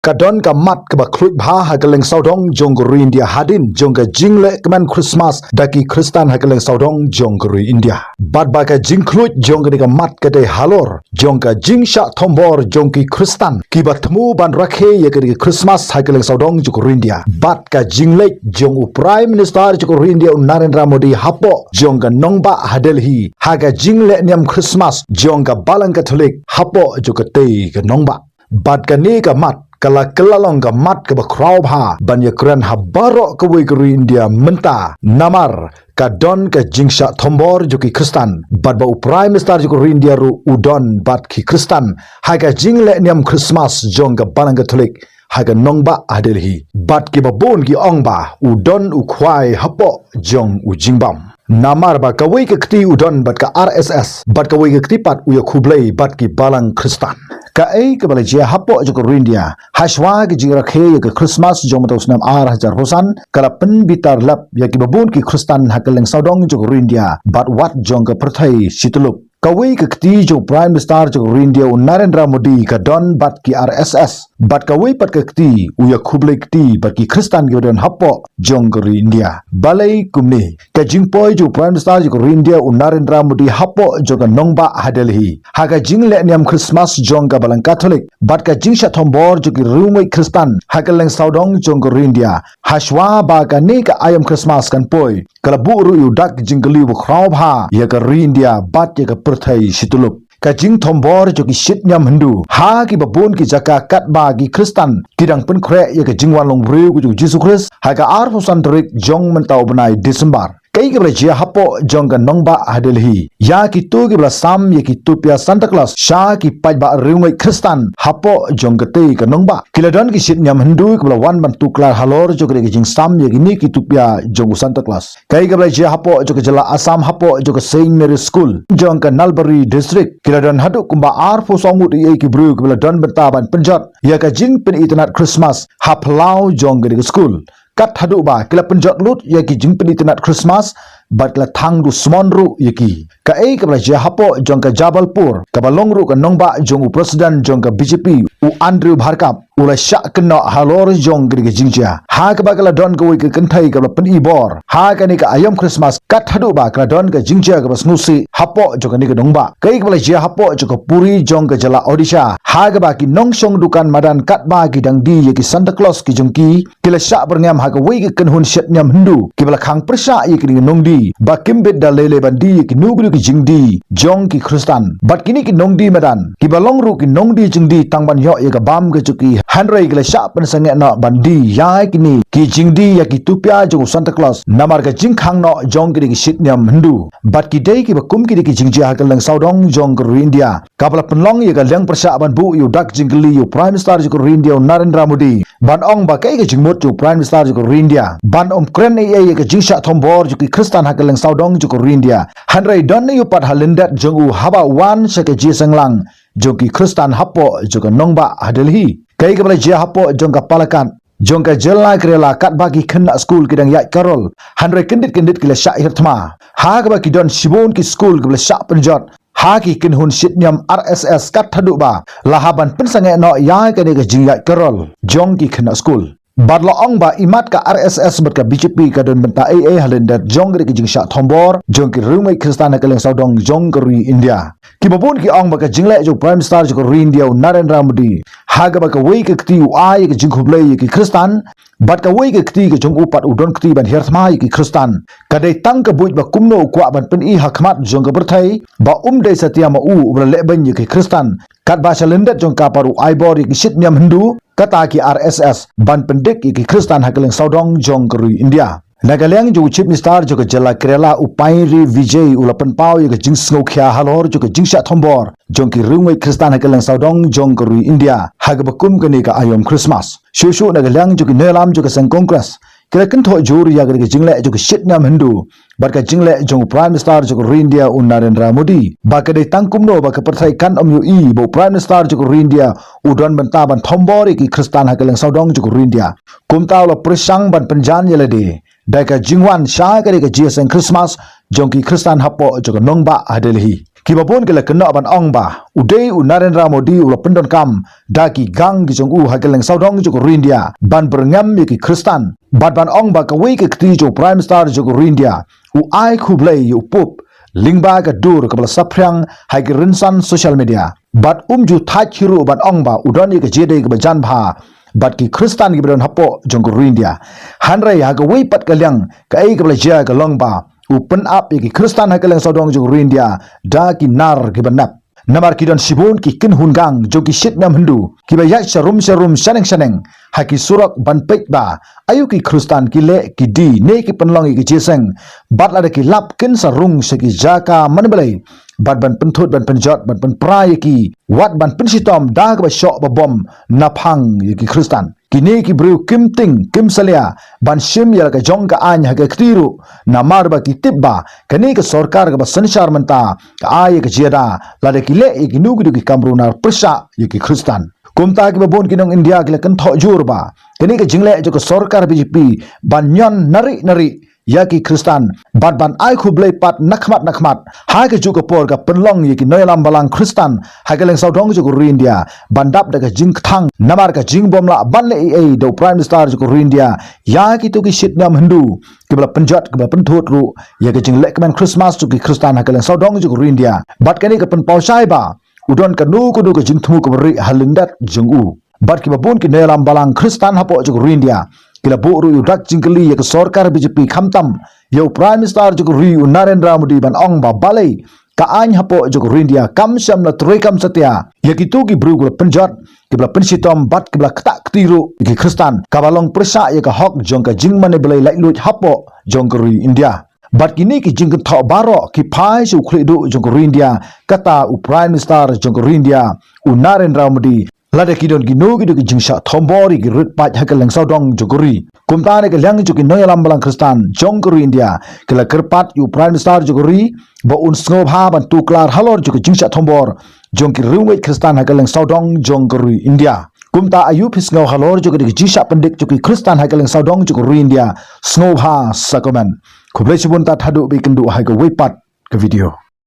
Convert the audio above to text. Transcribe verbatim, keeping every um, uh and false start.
Ka don ka mat kaba khluit bha ha kylleng sawdong jong ka ri India hadien jong ka jingleh kmen Christmas da ki Khristan ha kylleng sawdong jong ka ri India. Bad ba ka jingkhluit jong kane ka mat ka dei halor jong ka jingshah thombor jong ki Khristan kiba thmu ban rakhe ïa kane ka Christmas ha kylleng sawdong jong ka ri India. Bad ka jingleit jong u Prime Minister jong ka ri India u Narendra Modi hapoh jong ka nongbah ha Delhi ha ka jingleh niam Christmas jong ka Balang Katholik hapoh jong katei ka nongbah. Bad kane ka mat ka la kylla long ka mat kaba khraw bha ban ïakren ha baroh kawei ka ri India mynta namar ka don ka jingshah thombor jong ki Khristan bad ba u Prime Minister jong ka ri India ruh u don bad ki Khristan ha ka jingleh niam Christmas jong ka Balang Katholik ha ka nongbah ha Delhi. Bad kiba bun ki ong ba u don u khwai hapoh jong u jingbam. Namar ba kawei ka kti u don bad ka R S S bad kawei ka kti pat u ïakhublei bad ki Balang Khristan. Kaei kaba la jia hapoh jong ka ri India hashwa ka jingrakhe ïa ka Christmas jong mynta u snem ar hajar arphew san ka la pynbitar lap ïa kiba bun ki Khristan ha kylleng sawdong jong ka ri India bad wat jong ka pyrthei shityllup. Kawei ka kti jong u Prime Minister jong ka ri India u Narendra Modi ka don bad ki R S S bad kawei pat ka kti u ïakhublei kti bad ki Khristan kiba don hapoh jong ka ri India. Balei kumne? Ka jingpoi jong u Prime Minister jong ka ri India u Narendra Modi hapoh jong ka nongbah ha Delhi ha ka jingleh niam Christmas jong ka Balang Katholik bad ka jingshah thombor jong ki riewngeit Khristan ha kylleng sawdong jong ka ri India hashwa ba kane ka aïom Christmas kan poi ka la buh ruh ïa u dak jingkylli uba khraw bha ïa ka ri India bad ïa ka pyrthei shityllup. Ka jingthombor jong ki shit niam Hindu ha kiba bun ki jaka katba ki Khristan ki dang pynkhreh ïa ka jingwan long briew ka jong u Jisu Khrist ha ka arphew san tarik jong mynta u bnai December. Kaei kaba la jia hapoh jong ka nongbah ha Delhi? Ïa kito kiba la sam ïa ki tupia Santa Claus sha ki paidbah riewngeit Khristan hapoh jong katei ka nongbah ki la don ki shit niam Hindu kiba la wan ban tuklar halor jong kane ka jingsam ïa kine ki tupia jong u Santa Claus. Kaei kaba la jia hapoh jong ka jylla Assam hapoh jong ka Saint Mary School jong ka Nalbari District ki la don haduh kumba arphew saw ngut ïa ki briew kiba la don bynta ban pynjot ïa ka jingpynitynnad Christmas ha phyllaw jong kane ka school. Kat haduh ba ki la pynjot lut ïa ki jingpynitynnad Christmas bad ki la thang dusmon ruh ïa ki. Kaei kaba la jia hapoh jong ka Jabalpur kaba long ruh ka nongbah jong u President jong ka B J P u Andrew Bhargava u la shah kynnoh halor jong kane ka jingjia ha kaba ka la don kawei ka kynthei kaba la pyni bor ha kane ka aïom Christmas kat haduh ba ka la don ka jingjia kaba sngewsih hapoh jong kane ka nongbah. Kaei kaba la jia hapoh jong ka Puri jong ka jylla Odisha ha kaba ki nongshong dukan madan katba ki dang die ïa ki Santa Claus ki jong ki ki la shah byrngem ha kawei ka kynhun shit niam Hindu kiba la khang pyrshah ïa kine ki nongdie ba kim bit da lei lei ban die ïa kino kino ki jingdie jong ki Khristan. Bad kine ki nongdie madan kiba long ruh ki nongdie jingdie tang ban ïoh ïa ka bam ka jong ki hynrei ki la shah pynsangeh noh ban die ïa kine ki jingdie ïa ki tupia jong u Santa Claus namar ka jingkhang noh jong kine ki shit niam Hindu. Bad ki dei kiba kum kine ki jingjia ha kylleng sawdong jong ka ri India kaba la pynlong ïa ka liang pyrshah ban buh ïa u dak jingkylli ïa u Prime Minister jong ka ri India u Narendra Modi ban ong ba kaei ka jingmut jong u Prime Minister jong ka ri India ban ym kren ei ei ïa ka jingshah thombor jong ki Khristan ha kylleng sawdong jong ka ri India. Hynrei don ïa u pat ha lyndet jong u haba wan sha ka jingseng lang jong ki Khristan hapoh jong ka nongbah ha Delhi. Kaei kaba la jia hapoh jong ka Palakkad jong ka jylla Kerala katba ki khynnah skul ki dang ïaid carol hynrei kyndit kyndit ki la shah hiar thma ha kaba ki don shibun ki skul kiba la shah pynjot ha ki kynhun shit niam R S S kat haduh ba la hap ban pynsangeh noh ïa kane ka jingïaid carol jong ki khynnah skul. Bad la ong ba imat ka R S S bad ka B J P ka don bynta ei ei ha lyndet jong kane ka jingshah thombor jong ki riewngeit Khristan ha kylleng sawdong jong ka ri India. Kiba bun ki ong ba ka jingleh jong u Prime Minister jong ka ri India u Narendra Modi ha kaba kawei ka kti u ai ïa ka jingkhublei ïa ki Khristan bad kawei ka kti ka jong u pat u don kti ban hiar thma ïa ki Khristan ka dei tang ka buit ba kumno u kwah ban pyni ha khmat jong ka pyrthei ba um dei satia ma u uba la leh beiñ ïa ki Khristan. Katba sha lyndet jong ka pat u ai bor ïa ki shit niam Hindu kata ki R S S ban pyndik ïa ki Khristan ha kylleng sawdong jong ka ri India. Na ka liang jong u Chief Minister jong ka jylla Kerala u Pinarayi Vijayan u la pynpaw ïa ka jingsngewkhia halor jong ka jingshah thombor jong ki riewngeit Khristan ha kylleng sawdong jong ka ri India ha kaba kum kane ka aïom Christmas. Shuh shuh na ka liang jong ki nongïalam jong ka seng Congress ki la kynthoh jur ïa ka jingleh jong ka shit niam Hindu bad ka jingleh jong u Prime Minister jong ka ri India u Narendra Modi ba ka dei tang kumno ba ka pyrthei kan ym ïohi ba u Prime Minister jong ka ri India u don bynta ban thombor ïa ki Khristan ha kylleng sawdong jong ka ri India. Kumta u la pyrshang ban pynjan ïa lade da ka jingwan sha kane ka jingseng Christmas jong ki Khristan hapoh jong ka nongbah ha Delhi. Kiba bun ki la kynnoh ban ong ba u dei u Narendra Modi u la pyndonkam da ki gang ki jong u ha ka lyngsawdong jong ka ri India ban byrngem ïa ki Khristan, bad ban ong ba kawei ka kti jong u Prime Minister jong ka ri India u ai khublei ïa u Pope lyngba ka dur kaba la saphriang ha ki rynsan social media. Bad um ju thait hi ruh ban ong ba u don ïa ka jingïadei kaba jan bha bad ki Khristan kiba don hapoh jong ka ri India. Hynrei ha kawei pat ka liang, kaei kaba la jia ka long ba u pynap ïa ki Khristan ha ka lyngsawdong jong ka ri India da ki nar kiba nep. Namar ki don shibun ki kynhun gang jong ki shitniam Hindu kiba ïaid sharum sharum shaneng shaneng ha ki surok ban peit ba aïu ki Khristan ki leh ki die ne ki pynlong ïa ki jingïaseng, bad lada ki lap kin sa rung sha ki jaka man balei bad ban pynthut ban pynjot ban pynpra ïa ki, wat ban pynshitom da kaba shoh ba bom naphang ïa ki Khristan. Kine ki briew kim tieng kim salia ban shim ïa la ka jong ka aiñ ha ka kti ruh, namar ba ki tip ba kane ka sorkar kaba synshar mynta ka ai ïa ka jingïada lada ki leh ïa kino kino ki kam runar pyrshah ïa ki Khristan. Kumta kiba bun ki nong India ki la kynthoh jur ba kane ka jingleh jong ka sorkar B J P ban ñion nari nari ïa ki Khristan bad ban ai khublei pat na khmat na khmat ha kajuh ka por ka pynlong ïa ki nongïalam balang Khristan ha ka lyngsawdong jong ka ri India ban dap da ka jingkthang namar ka jingbym lah ban leh ei ei da u Prime Minister jong ka ri India ïa kito ki shitniam Hindu kiba la pynjot kiba la pynthut ruh ïa ka jinglehkmen Christmas jong ki Khristan ha ka lyngsawdong jong ka ri India. Bad kane ka pynpaw shai ba u don kano kano ka jingthmu kaba rieh ha lyndet jong u. Bad kiba bun ki nongïalam balang Khristan hapoh jong ka ri India ki la buh ruh ïa u dak jingkylli ïa ka sorkar B J P khamtam ïa u Prime Minister jong ka ri u Narendra Modi ban ong ba balei ka aiñ hapoh jong ka ri India kam shym la treikam satia ïa kito ki briew kiba la pynjot kiba la pynshitom bad kiba la ktah kti ruh ïa ki Khristan kaba long pyrshah ïa ka hok jong ka jingmane blei laitluid hapoh jong ka ri India. Bad kine ki jingkynthoh baroh ki phai sha u khlieh duh jong ka ri India, kata u Prime Minister jong ka ri India u Narendra Modi, lada ki don kino kino ki jingshah thombor ïa ki rit paid ha ka lyngsawdong jong ka ri. Kumta na ka liang jong ki nongïalam balang Khristan jong ka ri India ki la kyrpad ïa u Prime Minister jong ka ri ba un sngewbha ban tuklar halor jong ka jingshah thombor jong ki riewngeit Khristan ha ka lyngsawdong jong ka ri India. Kumta aïu phi sngew halor jong ka jingshah pyndik jong ki Khristan ha ka lyngsawdong jong ka ri India? Sngewbha sa comment. Khublei shibun tad haduh ba ïakynduh ha kawei pat ka video.